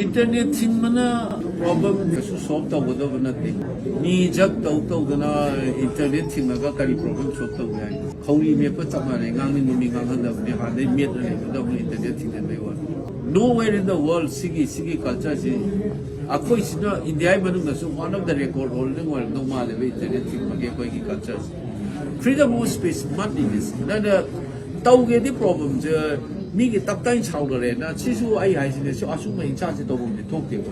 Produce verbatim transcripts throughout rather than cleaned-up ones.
Internet ꯊꯤꯡꯕꯅ problem ꯀꯩꯁꯨ solve ꯇꯧꯒꯗꯕ ꯅꯠꯇꯦ꯫ ꯃꯤ ꯖꯛ ꯇꯧ ꯇꯧꯗꯅ ꯏꯟꯇꯔꯅꯦꯠ ꯊꯤꯡꯉꯒ ꯀꯔꯤ ꯄ꯭ꯔꯣꯕ꯭ꯂꯦꯝ ꯁꯣꯜꯕ ꯇꯧꯒꯦ ꯍꯥꯏꯅꯣ? ꯈꯧꯔꯤ ꯃꯦꯠꯄ ꯆꯞ ꯃꯥꯟꯅꯩ, ꯉꯥꯡꯅꯤꯡꯕ ꯃꯤ ꯉꯥꯡꯍꯟꯗꯕꯅꯤ, ꯍꯥꯟꯅꯗꯩ ꯃꯦꯠꯅ ꯂꯩꯒꯗꯕꯅꯤ ꯏꯟꯇꯔꯅꯦꯠ ꯊꯤꯡꯖꯤꯟꯕꯩ ꯋꯥꯅꯤ꯫ Nowhere in the world ꯁꯤꯒꯤ ꯁꯤꯒꯤ ꯀꯜꯆꯔꯁꯤ ꯑꯩꯈꯣꯏꯁꯤꯅ ꯏꯟꯗꯤꯌꯥꯒꯤ ꯃꯅꯨꯡꯗꯁꯨ one of the record holding ꯑꯣꯏꯔꯝꯗꯧ ꯃꯥꯜꯂꯦꯕ ꯏꯟꯇꯔꯅꯦꯠ ꯊꯤꯡꯕꯒꯤ ꯑꯩꯈꯣꯏꯒꯤ ꯀꯜꯆꯔꯁꯤ꯫ Freedom of speech ꯃꯠꯂꯤꯅꯦ ꯁꯤ꯫ ꯅꯪꯅ ꯇꯧꯒꯦꯗꯤ ꯄ꯭ꯔꯣꯕ꯭ꯂꯦꯝꯁꯦ ꯃꯤꯒꯤ ꯇꯞ ꯇꯥꯏꯅ ꯁꯥꯎꯅꯔꯦꯅ ꯁꯤꯁꯨ ꯑꯩ ꯍꯥꯏꯁꯤꯅꯦ, ꯁꯤ ꯑꯆꯨꯝꯕ ꯍꯤꯡꯁꯥꯁꯦ ꯇꯧꯐꯝꯗꯤ ꯊꯣꯛꯇꯦꯕ꯫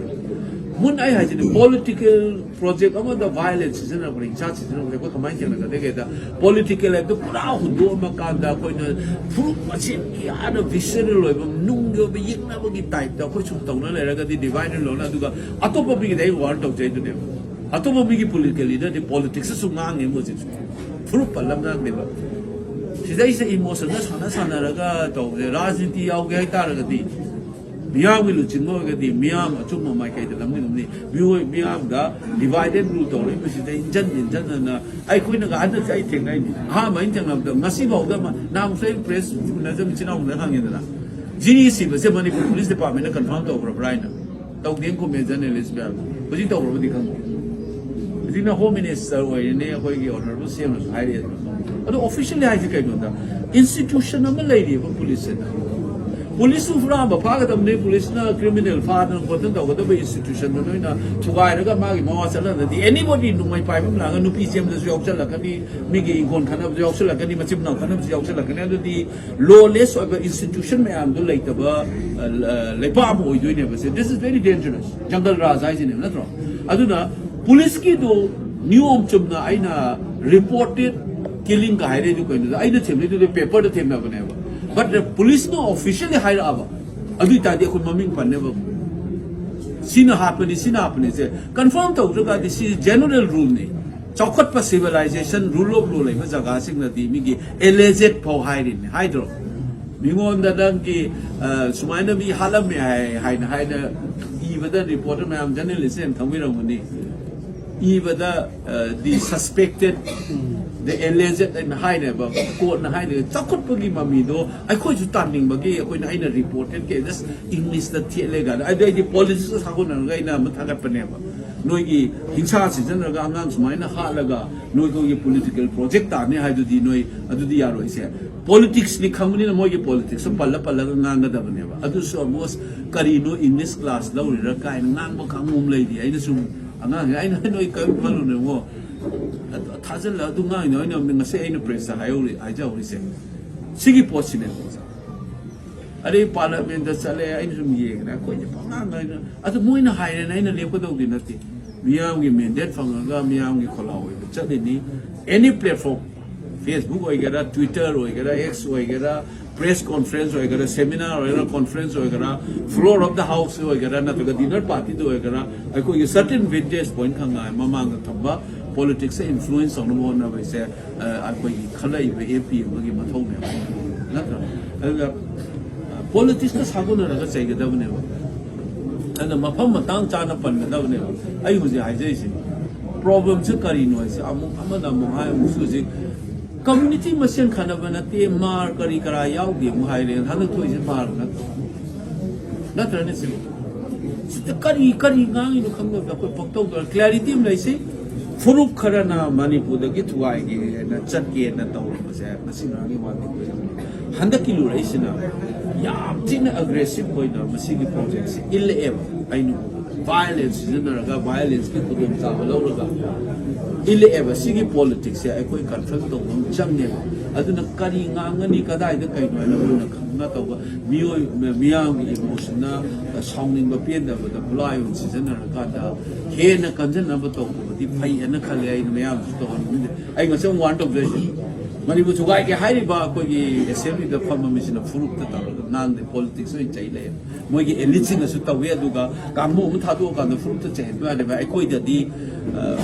ꯃꯨꯟ ꯑꯩ ꯍꯥꯏꯁꯤꯅꯦ, ꯄꯣꯂꯤꯇꯤꯀꯦꯜ ꯄ꯭ꯔꯣꯖꯦꯛ ꯑꯃꯗ ꯚꯥꯏꯂꯦꯟꯁ ꯁꯤꯖꯤꯟꯅꯕꯅꯦ, ꯍꯤꯡꯁꯥ ꯁꯤꯖꯤꯟꯅꯕꯁꯦ ꯑꯩꯈꯣꯏ ꯀꯃꯥꯏꯅ ꯊꯦꯡꯅꯒꯗꯒꯦꯗ, ꯄꯣꯂꯤꯇꯤꯀꯦꯜ ꯂꯥꯏꯐꯇ ꯄꯨꯔꯥ ꯍꯨꯟꯗꯣꯛꯑꯝꯃꯀꯥꯟꯗ ꯑꯩꯈꯣꯏꯅ ꯐꯨꯔꯨꯞ ꯃꯁꯦꯟꯒꯤ ꯑꯥꯗ ꯚꯤꯁꯔꯦꯜ ꯑꯣꯏꯕ ꯅꯨꯡꯒꯤ ꯑꯣꯏꯕ ꯌꯦꯛꯅꯕꯒꯤ ꯇꯥꯏꯞꯇ ꯑꯩꯈꯣꯏ ꯁꯨꯝ ꯇꯧꯅ ꯂꯩꯔꯒꯗꯤ ꯗꯤꯚꯥꯏꯠ ꯑꯦꯟ ꯔꯨꯜ, ꯑꯗꯨꯒ ꯑꯇꯣꯞꯄ ꯃꯤꯒꯤꯗ ꯑꯩ ꯋꯥꯔꯟ ꯇꯧꯖꯩꯗꯨꯅꯦꯕ꯫ ꯑꯇꯣꯞꯄ ꯃꯤꯒꯤ ꯄꯣꯂꯤꯇꯤꯀꯦꯜ ꯂꯤꯗꯔꯗꯤ ꯄꯣꯂꯤꯇꯤꯛꯁꯇꯁꯨ ꯉꯥꯡꯉꯦꯕ ꯍꯧꯖꯤꯛꯁꯨ, ꯐꯨꯔꯨꯞ ꯄꯜꯂꯒ ꯉꯥꯡꯗꯦꯕ꯫ ꯁꯤꯗꯩꯁꯤꯗ ꯏꯃꯣꯁꯟꯗ ꯁꯥꯟꯅ ꯁꯥꯟꯅꯔꯒ ꯇꯧꯕꯁꯦ, ꯔꯥꯖꯅꯤꯇꯤ ꯌꯥꯎꯒꯦ ꯍꯥꯏꯇꯥꯔꯒꯗꯤ, ꯃꯤꯌꯥꯝꯒꯤ ꯂꯨꯆꯤꯡꯕ ꯑꯣꯏꯔꯒꯗꯤ ꯃꯤꯌꯥꯝ ꯑꯆꯨꯝꯕ ꯃꯥꯏꯀꯩꯗ ꯂꯝꯖꯤꯡꯒꯅꯤ꯫ ꯃꯤꯑꯣꯏ ꯃꯤꯌꯥꯝꯗ ꯗꯤꯚꯥꯏꯗꯦꯠ ꯔꯨꯜ ꯇꯧꯔꯛꯏꯕꯁꯤꯗ ꯏꯟꯖꯟ ꯏꯟꯖꯟꯗꯅ ꯑꯩꯈꯣꯏꯅꯒ ꯍꯟꯗꯛꯁꯦ ꯑꯩ ꯊꯦꯡꯅꯩꯅꯤ꯫ ꯑꯍꯥꯟꯕ ꯑꯩꯅ ꯊꯦꯡꯅꯕꯗ ꯉꯁꯤꯐꯥꯎꯗ ꯑꯃ, ꯅꯍꯥꯟꯃꯨꯛꯁꯨ ꯑꯩ ꯄ꯭ꯔꯦꯁ ꯎꯅꯖꯕ ꯏꯆꯤꯟ ꯏꯅꯥꯎꯅ ꯍꯪꯉꯦꯗꯅ, ꯖꯤꯔꯤ ꯁꯤꯕꯁꯦ ꯃꯅꯤꯄꯨꯔ ꯄꯨꯂꯤꯁ ꯗꯤꯄꯥꯔꯠꯃꯦꯟꯅ ꯀꯟꯐꯥꯔꯝ ꯇꯧꯈ꯭ꯔꯕ꯭ꯔꯥ ꯍꯥꯏꯅ꯫ ꯇꯧꯗꯦꯅ ꯈꯨꯝꯃꯦ ꯖꯔꯅꯦꯂꯤꯁ ꯃꯌꯥꯝ꯫ ꯍꯧꯖꯤꯛ ꯇꯧꯈ꯭ꯔꯕꯗꯤ ꯈꯪꯗꯦ꯫ ꯍꯧꯖꯤꯛꯅ ꯍꯣꯝ ꯃꯤꯅꯤꯁꯇꯔ ꯑꯣꯏꯔꯤꯅꯦ ꯑꯩꯈꯣꯏꯒꯤ ꯑꯣꯅꯔꯦꯕꯜ ꯁꯤ ꯑꯦꯝꯅꯁꯨ ꯍꯥꯏꯔꯛꯑꯦ꯫ ꯑꯗꯣ ꯑꯣꯐꯤꯁꯤꯌꯦꯜꯂꯤ ꯍꯥꯏꯁꯦ ꯀꯩꯅꯣꯗ, ꯏꯟꯁꯇꯤꯇ꯭ꯌꯨꯁꯟ ꯑꯃ ꯂꯩꯔꯤꯕ ꯄꯨꯂꯤꯁꯁꯤꯅ꯫ ꯄꯨꯂꯤꯁꯁꯨ ꯍꯨꯔꯥꯟꯕ ꯐꯥꯒꯗꯕꯅꯤ, ꯄꯨꯂꯤꯁꯅ ꯀ꯭ꯔꯤꯃꯤꯅꯦꯜ ꯐꯥꯗꯅ ꯈꯣꯠꯇꯅ ꯇꯧꯒꯗꯕ ꯏꯟꯁꯇꯤꯇ꯭ꯌꯨꯁꯟꯗꯨ ꯅꯣꯏꯅ ꯊꯨꯒꯥꯏꯔꯒ ꯃꯥꯒꯤ ꯃꯋꯥ ꯆꯠꯍꯟꯗꯗꯤ, ꯑꯦꯅꯤꯕꯣꯗꯤ ꯅꯣꯡꯃꯩ ꯄꯥꯏꯕ ꯑꯃ ꯂꯥꯛꯑꯒ ꯅꯨꯄꯤ ꯆꯦꯟꯕꯗꯁꯨ ꯌꯥꯎꯁꯜꯂꯛꯀꯅꯤ, ꯃꯤꯒꯤ ꯏꯪꯈꯣꯜ ꯈꯠꯅꯕꯁꯨ ꯌꯥꯎꯁꯜꯂꯛꯀꯅꯤ, ꯃꯆꯤꯟ ꯃꯅꯥꯎ ꯈꯠꯅꯕꯁꯨ ꯌꯥꯎꯁꯜꯂꯛꯀꯅꯤ꯫ ꯑꯗꯨꯗꯤ ꯂꯣꯂꯦꯁ ꯑꯣꯏꯕ ꯏꯟꯁꯇꯤꯇ꯭ꯌꯨꯁꯟ ꯃꯌꯥꯝꯗꯣ ꯂꯩꯇꯕ, ꯑ, ꯂ-, ꯂꯩꯄꯥꯛ ꯑꯃ ꯑꯣꯏꯗꯣꯏꯅꯦꯕ ꯁꯦ꯫ This is very dangerous. ꯖꯪꯒꯜ ꯔꯥꯖ ꯍꯥꯏꯁꯤꯅꯦꯕ, ꯅꯠꯇ꯭ꯔꯣ? ꯑꯗꯨꯅ ꯄꯨꯂꯤꯁꯀꯤꯗꯨ ꯅꯤꯌꯣꯝ ꯆꯨꯝꯅ ꯑꯩꯅ ꯔꯤꯄꯣꯔꯇꯦꯠ ꯀꯤꯂꯤꯡꯒ ꯍꯥꯏꯔꯛꯏꯗꯨ ꯀꯩꯅꯣꯗ, ꯑꯩꯅ ꯊꯦꯡꯅꯩꯗꯨꯗꯤ ꯄꯦꯄꯔꯗ ꯊꯦꯡꯅꯕꯅꯦꯕ꯫ ꯕꯠ ꯄꯨꯂꯤꯁꯅ ꯑꯣꯐꯤꯁꯤꯌꯦꯜꯂꯤ ꯍꯥꯏꯔꯛꯑꯕ, ꯑꯗꯨ ꯑꯣꯏ ꯇꯥꯔꯗꯤ ꯑꯩꯈꯣꯏ ꯃꯃꯤꯡ ꯄꯟꯅꯦꯕ꯫ ꯁꯤꯅ ꯍꯥꯠꯄꯅꯤ, ꯁꯤꯅ ꯍꯥꯠꯄꯅꯤ ꯁꯦ ꯀꯟꯐꯥꯔꯝ ꯇꯧꯗ꯭ꯔꯒꯗꯤ ꯁꯤ ꯖꯦꯅꯔꯦꯜ ꯔꯨꯜꯅꯤ꯫ ꯆꯥꯎꯈꯠꯄ ꯁꯤꯚꯤꯂꯥꯏꯖꯦꯁꯟ, ꯔꯨꯜ ꯑꯣꯐ ꯂꯣ ꯂꯩꯕ ꯖꯒꯥꯁꯤꯡꯗꯗꯤ ꯃꯤꯒꯤ ꯑꯦꯂꯦꯖꯦꯠ ꯐꯥꯎ ꯍꯥꯏꯔꯤꯅꯤ, ꯍꯥꯏꯗ꯭ꯔꯣ? ꯃꯤꯉꯣꯟꯗ ꯅꯪꯒꯤ, ꯑ, ꯁꯨꯃꯥꯏꯅ ꯃꯤ ꯍꯥꯠꯂꯝꯃꯦ ꯍꯥꯏ, ꯍꯥꯏꯅ, ꯍꯥꯏꯅ ꯏꯕꯗ ꯔꯤꯄꯣꯔꯇꯔ ꯃꯌꯥꯝ, ꯖꯔꯅꯦꯂꯤꯁ ꯌꯥꯝ ꯊꯧꯕꯤꯔꯝꯒꯅꯤ꯫ ꯏꯕꯗ, ꯑ, the suspected, the alleged ꯍꯥꯏꯅ ꯍꯥꯏꯅꯦꯕ, ꯀꯣꯔꯠꯅ ꯍꯥꯏꯅꯦꯕ, ꯆꯥꯎꯈꯠꯄꯒꯤ ꯃꯃꯤꯗꯣ ꯑꯩꯈꯣꯏꯁꯨ ꯇꯥꯅꯤꯡꯕꯒꯤ ꯑꯩꯈꯣꯏꯅ, ꯑꯩꯅ reported case, just English ꯇ ꯊꯦꯠꯂꯦ ꯀꯥꯏꯅ, ꯑꯗꯨ ꯑꯩꯗꯤ politics ꯀ ꯁꯥꯒꯣꯟꯅꯔꯒ ꯑꯩꯅ ꯑꯃ ꯊꯥꯒꯠꯄꯅꯦꯕ, ꯅꯣꯏꯒꯤ ꯍꯤꯡꯁꯥ ꯁꯤꯖꯤꯟꯅꯔꯒ ꯑꯉꯥꯡ ꯁꯨꯃꯥꯏꯅ ꯍꯥꯠꯂꯒ ꯅꯣꯏ ꯑꯩꯈꯣꯏꯒꯤ political project ꯇꯥꯅꯤ ꯍꯥꯏꯗꯨꯗꯤ ꯅꯣꯏ ꯑꯗꯨꯗꯤ ꯌꯥꯔꯣꯏꯁꯦ꯫ Politics ꯅꯤ ꯈꯪꯕꯅꯤꯅ ꯃꯣꯏꯒꯤ politics ꯇꯣ ꯄꯜꯂ ꯄꯜꯂꯒ ꯉꯥꯡꯒꯗꯕꯅꯦꯕ꯫ ꯑꯗꯨꯁꯨ ꯑꯃꯨꯛ ꯀꯔꯤꯅꯣ English class ꯂꯧꯔꯤꯔꯥ ꯀꯥꯏꯅ ꯉꯥꯡꯕ ꯀꯥꯡꯕꯨ ꯑꯃ ꯂꯩꯔꯤ꯫ ꯑꯩꯅ ꯁꯨꯝ ꯑꯉꯥꯡꯁꯦ ꯑꯩꯅ ꯅꯣꯏ ꯀꯔꯤꯝ ꯈꯜꯂꯨꯅꯨ ꯏꯕꯨꯡꯉꯣ꯫ ꯑꯗꯨ ꯊꯥꯖꯤꯜꯂ ꯑꯗꯨ ꯉꯥꯡꯉꯤꯅꯣ꯫ ꯑꯩꯅ ꯉꯁꯤ ꯑꯩꯅ press ꯇ ꯍꯥꯏꯍꯧꯔꯤ-, ꯍꯥꯏꯖꯍꯧꯔꯤꯁꯦ ꯁꯤꯒꯤ ꯄꯣꯠꯁꯤꯅꯦ꯫ ꯑꯗꯩ parliament ꯇ ꯆꯠꯂꯦ, ꯑꯩꯅ ꯁꯨꯝ ꯌꯦꯡꯉꯦ, ꯑꯩꯈꯣꯏꯁꯦ ꯄꯪꯉꯥꯡ ꯉꯥꯡꯅ-, ꯑꯗꯨ ꯃꯣꯏꯅ ꯍꯥꯏꯔꯦꯅ ꯑꯩꯅ ꯂꯦꯞꯀꯗꯧꯗꯤ ꯅꯠꯇꯦ꯫ ꯃꯤꯌꯥꯝꯒꯤ mandate ꯐꯪꯉꯒ ꯃꯤꯌꯥꯝꯒꯤ ꯈꯣꯜꯂꯥꯎ ꯑꯣꯏꯕ ꯆꯠꯂꯤꯅꯤ꯫ Any platform, Facebook ꯑꯣꯏꯒꯦꯔꯥ, Twitter ꯑꯣꯏꯒꯦꯔꯥ, X ꯑꯣꯏꯒꯦꯔꯥ, press conference ꯑꯣꯏꯒꯦꯔꯥ, seminar ꯑꯣꯏꯒꯦꯔꯥ, conference ꯑꯣꯏꯒꯦꯔꯥ, floor of the house ꯑꯣꯏꯒꯦꯔꯥ, ꯅꯠꯇ꯭ꯔꯒ dinner party ꯗ ꯑꯣꯏꯒꯦꯔꯥ, ꯑꯩꯈꯣꯏꯒꯤ certain vantage point ꯈꯪꯉꯥꯏ ꯃꯃꯥꯡꯗ ꯊꯝꯕ politics ꯇ influence ꯇꯧꯅꯕ ꯍꯣꯠꯅꯕꯁꯦ, ꯑ, ꯑꯩꯈꯣꯏꯒꯤ ꯈꯜꯂꯛꯏꯕ A P M ꯑꯃꯒꯤ ꯃꯊꯧꯅꯦꯕ, ꯅꯠꯇ꯭ꯔꯥ? ꯑꯗꯨꯒ, ꯑ, politics ꯇ ꯁꯥꯒꯣꯟꯅꯔꯒ ꯆꯩꯒꯗꯕꯅꯦꯕ꯫ ꯑꯗꯨꯅ ꯃꯐꯝ ꯃꯇꯥꯡ ꯆꯥꯅ ꯄꯟꯒꯗꯕꯅꯦꯕ꯫ ꯑꯩ ꯍꯧꯖꯤꯛ ꯍꯥꯏꯖꯔꯤꯁꯤꯅꯤ꯫ Problem ꯁꯦ ꯀꯔꯤꯅꯣ ꯍꯥꯏꯁꯦ ꯑꯃꯨꯛ ꯑꯃꯅ ꯑꯃꯨꯛ ꯍꯥꯏ, ꯑꯃꯨꯛꯁꯨ ꯍꯧꯖꯤꯛ community ꯃꯁꯦꯟ ꯈꯠꯅꯕ ꯅꯠꯇꯦ, ꯃꯥꯔ ꯀꯔꯤ ꯀꯔꯥ ꯌꯥꯎꯗꯦ ꯑꯃꯨꯛ ꯍꯥꯏꯔꯦ꯫ ꯍꯟꯗꯛ ꯊꯣꯛꯏꯁꯦ ꯃꯥꯔ ꯅꯠꯇ꯭ꯔꯣ? ꯅꯠꯇ꯭ꯔꯅꯦ ꯁꯤꯕꯨ? ꯁꯤꯗ ꯀꯔꯤ, ꯀꯔꯤ ꯉꯥꯡꯉꯤꯅꯣ ꯈꯪꯗꯕꯗ ꯑꯩꯈꯣꯏ ꯄꯪꯇꯧ ꯇꯧꯔ, clarity ꯑꯃ ꯂꯩꯁꯤ꯫ ꯐꯨꯔꯨꯞ ꯈꯔꯅ ꯃꯅꯤꯄꯨꯔꯗꯒꯤ ꯊꯨꯒꯥꯏꯒꯦꯅ ꯆꯠꯀꯦꯅ ꯇꯧꯔꯝꯕꯁꯦ ꯉꯁꯤ ꯉꯔꯥꯡꯒꯤ ꯋꯥ ꯅꯠꯇꯦ꯫ ꯍꯟꯗꯛꯀꯤ ꯂꯨꯔꯛꯏꯁꯤꯅ ꯌꯥꯝ ꯊꯤꯅ aggressive ꯑꯣꯏꯅ ꯃꯁꯤꯒꯤ project ꯁꯦ ꯏꯜꯂꯛꯑꯦꯕ꯫ ꯑꯩꯅ ꯎꯕꯗ violence ꯁꯤꯖꯤꯟꯅꯔꯒ, violence ꯀꯤ ꯈꯨꯗꯣꯡꯆꯥꯕ ꯂꯧꯔꯒ ꯏꯜꯂꯛꯑꯦꯕ꯫ ꯁꯤꯒꯤ politics ꯁꯦ ꯑꯩꯈꯣꯏ confront ꯇꯧꯕ ꯑꯃ ꯆꯪꯉꯦꯕ꯫ ꯑꯗꯨꯅ ꯀꯔꯤ ꯉꯥꯡꯒꯅꯤ, ꯀꯗꯥꯏꯗ ꯀꯩꯅꯣ ꯍꯥꯏꯅ ꯃꯨꯟꯅ ꯈꯪꯅ ꯇꯧꯕ, ꯃꯤꯑꯣꯏ-, ꯃꯤꯌꯥꯝꯒꯤ emotion ꯅ ꯁꯥꯎꯅꯤꯡꯕ ꯄꯦꯟꯗꯕꯗ ꯈꯨꯠꯂꯥꯏ ꯑꯣꯏꯅ ꯁꯤꯖꯤꯟꯅꯔꯀꯥꯟꯗ ꯍꯦꯟꯅ ꯀꯟꯖꯟꯅꯕ ꯇꯧꯕꯗꯤ ꯐꯩ ꯍꯥꯏꯅ ꯈꯜꯂꯦ꯫ ꯑꯩꯅ ꯃꯌꯥꯝꯁꯨ ꯇꯧꯍꯟꯅꯤꯡꯗꯦ꯫ ꯑꯩ ꯉꯁꯤ ꯑꯃꯨꯛ warn ꯇꯧꯖꯔꯤꯁꯦ꯫ ꯃꯅꯤꯄꯨꯔ ꯊꯨꯒꯥꯏꯒꯦ ꯍꯥꯏꯔꯤꯕ ꯑꯩꯈꯣꯏꯒꯤ assembly ꯗ ꯐꯝꯕ ꯃꯤꯁꯤꯅ ꯐꯨꯔꯨꯞꯇ ꯇꯧꯔꯒ ꯉꯥꯡꯗꯦ, politics ꯑꯣꯏꯅ ꯆꯩ ꯂꯩ꯫ ꯃꯣꯏꯒꯤ elite ꯁꯤꯡꯅꯁꯨ ꯇꯧꯏ, ꯑꯗꯨꯒ ꯀꯥꯡꯕꯨ ꯑꯃ ꯊꯥꯗꯣꯛꯑꯀꯥꯟꯗ ꯐꯨꯔꯨꯞꯇ ꯆꯩꯍꯟꯕ ꯌꯥꯗꯦꯕ꯫ ꯑꯩꯈꯣꯏꯗꯗꯤ, ꯑ,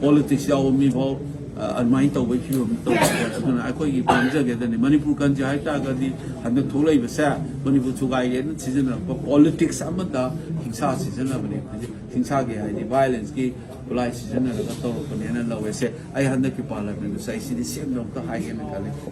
politics ꯌꯥꯎꯕ ꯃꯤꯐꯥꯎ ꯑ, ꯑꯗꯨꯃꯥꯏꯅ ꯇꯧꯕꯒꯤ ꯐꯤꯕꯝ ꯇꯧꯕ꯫ ꯑꯗꯨꯅ ꯑꯩꯈꯣꯏꯒꯤ ꯄꯥꯝꯖꯒꯦꯗꯅꯤ, ꯃꯅꯤꯄꯨꯔ ꯀꯟꯁꯦ ꯍꯥꯏꯇꯥꯔꯒꯗꯤ ꯍꯟꯗꯛ ꯊꯣꯛꯂꯛꯏꯕꯁꯦ ꯃꯅꯤꯄꯨꯔ ꯊꯨꯒꯥꯏꯒꯦꯅ ꯁꯤꯖꯤꯟꯅꯔꯛꯄ ꯄꯣꯂꯤꯇꯤꯛꯁ ꯑꯃꯗ ꯍꯤꯡꯁꯥ ꯁꯤꯖꯤꯟꯅꯕꯅꯤ꯫ ꯍꯧꯖꯤꯛ ꯍꯤꯡꯁꯥꯒꯤ ꯍꯥꯏꯗꯤ ꯚꯥꯏꯂꯦꯟꯁꯀꯤ ꯈꯨꯠꯂꯥꯏ ꯁꯤꯖꯤꯟꯅꯔꯒ ꯇꯧꯔꯛꯄꯅꯦꯅ ꯂꯧꯋꯦ꯫ ꯁꯦ, ꯑꯩ ꯍꯟꯗꯛꯀꯤ ꯄꯥꯔꯂꯥꯃꯦꯟꯗꯨꯁꯨ ꯑꯩ ꯁꯤꯗꯤ ꯁꯦꯝꯅꯕ ꯑꯝꯇ ꯍꯥꯏꯒꯦꯅ ꯈꯜꯂꯤ꯫